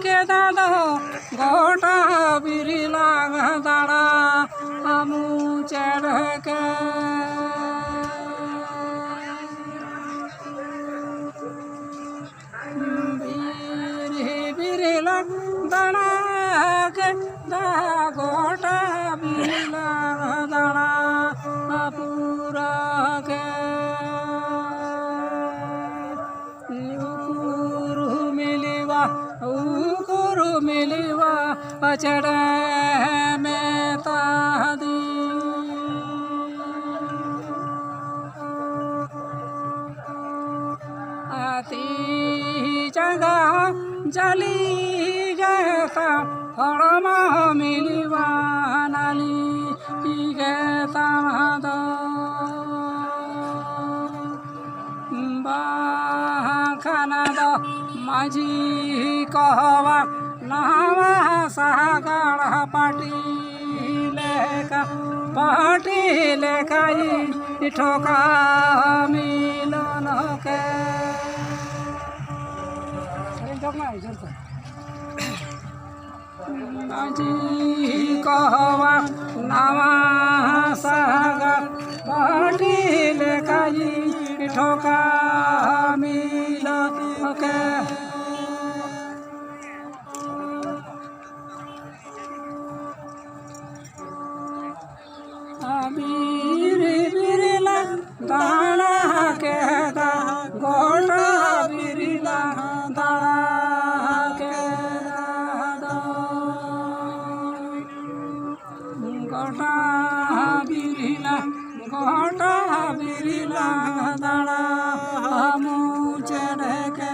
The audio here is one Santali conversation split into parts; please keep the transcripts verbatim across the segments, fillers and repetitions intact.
ᱠᱮᱫᱟ ᱫᱚ ᱜᱚᱴᱟ ᱵᱤᱨᱤᱞᱟᱝ ᱫᱟᱬᱟ ᱢᱩᱪᱟᱹᱫ ᱠᱮᱫ᱾ ᱵᱤᱨᱤ ᱵᱤᱨᱤᱞᱟᱝ ᱫᱟᱬᱟ ᱠᱮᱫᱟ ᱜᱚᱴᱟ ᱵᱤᱨᱤᱞᱟᱝ ᱫᱟᱬᱟ ᱯᱩᱨᱟᱹ ᱠᱮᱫ᱾ ᱩᱠᱩᱨ ᱢᱤᱞᱤᱣᱟ, ᱩᱠᱩᱨ ᱢᱤᱞᱤᱣᱟ, ᱪᱮᱬᱮ ᱢᱮᱛᱟ ᱫᱤᱧ᱾ ᱛᱤ ᱡᱟᱸᱜᱟ ᱡᱟᱹᱞᱤ ᱜᱮᱛᱟᱢ, ᱦᱚᱲᱢᱚ ᱢᱤᱞᱤᱣᱟ ᱱᱟᱹᱞᱤ ᱜᱮᱛᱟᱢ ᱫᱚ᱾ ᱵᱟᱝᱠᱷᱟᱱ ᱫᱚ ᱢᱟᱹᱡᱷᱤ ᱠᱚᱦᱚᱸ ᱱᱟᱣᱟ ᱥᱟᱜᱟᱲ ᱯᱟᱹᱴᱤ ᱞᱮᱠᱟ, ᱯᱟᱹᱴᱤ ᱞᱮᱠᱟᱭ ᱴᱷᱚᱠᱟ ᱢᱤᱞᱚᱱ ᱠᱮ᱾ ᱢᱟᱹᱡᱷᱤ ᱠᱚᱦᱚᱸ ᱱᱟᱣᱟ ᱥᱟᱜᱟᱲ ᱯᱟᱹᱴᱤ ᱞᱮᱠᱟᱭ ᱴᱷᱚᱠᱟ ᱢᱤᱞᱚᱱ ᱠᱮ᱾ ᱵᱤᱨᱤ ᱵᱤᱨᱤᱞᱟᱝ ᱫᱟᱬᱟ ᱠᱮᱫᱟ, ᱜᱚᱴᱟ ᱵᱤᱨᱤᱞᱟᱝ ᱫᱟᱬᱟ ᱠᱮᱫᱟ ᱫᱚ᱾ ᱜᱚᱴᱟ ᱵᱤᱨᱤᱞᱟᱝ, ᱜᱚᱴᱟ ᱵᱤᱨᱤᱞᱟᱝ ᱫᱟᱬᱟ ᱢᱩᱪᱟᱹᱫ ᱠᱮᱫ᱾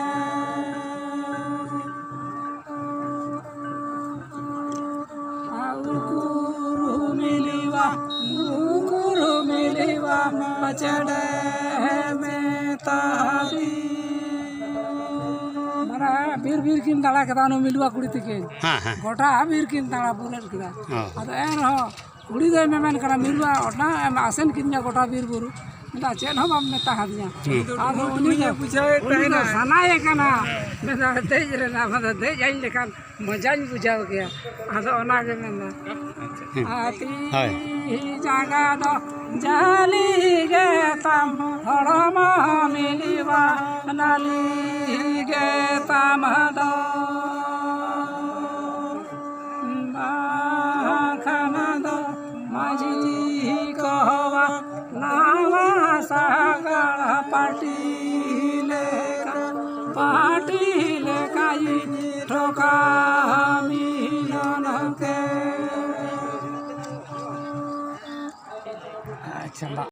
ᱩᱠᱩᱨ ᱢᱤᱞᱤᱣᱟ, ᱩᱠᱩᱨ ᱢᱤᱞᱤᱣᱟ, ᱪᱮᱬᱮ ᱢᱮᱛᱟ ᱫᱤᱧ᱾ ᱢᱟᱱᱮ ᱵᱤᱨ ᱵᱤᱨ ᱠᱤᱱ ᱫᱟᱬᱟ ᱠᱮᱫᱟ, ᱚᱱᱟ ᱢᱤᱞᱩᱣᱟ ᱠᱩᱲᱤ ᱛᱤᱠᱤᱱ᱾ ᱦᱮᱸ, ᱦᱮᱸ᱾ ᱜᱚᱴᱟ ᱵᱤᱨ ᱠᱤᱱ ᱫᱟᱬᱟ ᱯᱩᱨᱟᱹᱫ ᱠᱮᱫᱟ᱾ ᱚ᱾ ᱟᱫᱚ ᱮᱱᱨᱮᱦᱚᱸ ᱠᱩᱲᱤ ᱫᱚᱭ ᱢᱮᱢᱮᱱ ᱠᱟᱱᱟ, ᱢᱤᱞᱩᱣᱟ, ᱚᱱᱟ ᱮᱢ ᱟᱥᱮᱱ ᱠᱤᱫᱤᱧᱟ ᱜᱚᱴᱟ ᱵᱤᱨ ᱵᱩᱨᱩ, ᱪᱮᱫ ᱦᱚᱸ ᱵᱟᱢ ᱢᱮᱛᱟ ᱦᱟᱫᱤᱧᱟ᱾ ᱦᱩᱸ᱾ ᱟᱫᱚ ᱩᱱᱤ ᱫᱚ, ᱩᱱᱤ ᱫᱚ ᱥᱟᱱᱟᱭᱮ ᱠᱟᱱᱟ, ᱢᱮᱱᱫᱟ, "ᱫᱮᱡ ᱨᱮᱱᱟᱜ, ᱢᱮᱱᱫᱟ, ᱫᱮᱡ ᱟᱹᱧ ᱞᱮᱠᱷᱟᱱ ᱢᱚᱡᱟᱧ ᱵᱩᱡᱷᱟᱹᱣ ᱠᱮᱭᱟ᱾" ᱟᱫᱚ ᱚᱱᱟᱜᱮ ᱢᱮᱱᱫᱟ᱾ ᱦᱩᱸ᱾ ᱟᱨ ᱛᱤ ᱦᱳᱭ᱾ ᱡᱟᱸᱜᱟ ᱫᱚ ᱡᱟᱹᱞᱤ ᱜᱮ ᱛᱟᱢ, ᱦᱚᱲᱢᱚ ᱢᱤᱞᱤᱣᱟ ᱱᱟᱹᱞᱤ ᱜᱮ ᱛᱟᱢ ᱫᱚ᱾ ᱵᱟᱠᱷᱟᱱ ᱫᱚ ᱢᱟᱹᱡᱷᱤ ᱠᱚᱣᱟᱜ ᱱᱟᱣᱟ ᱥᱟᱜᱟᱲ ᱯᱟᱹᱴᱤ ᱞᱮᱠᱟ, ᱯᱟᱹᱴᱤ ᱞᱮᱠᱟᱭ ᱴᱷᱚᱠᱟᱢᱤ ᱱᱚᱱᱚᱠᱮ᱾ ᱟᱪᱪᱷᱟ, ᱢᱟ᱾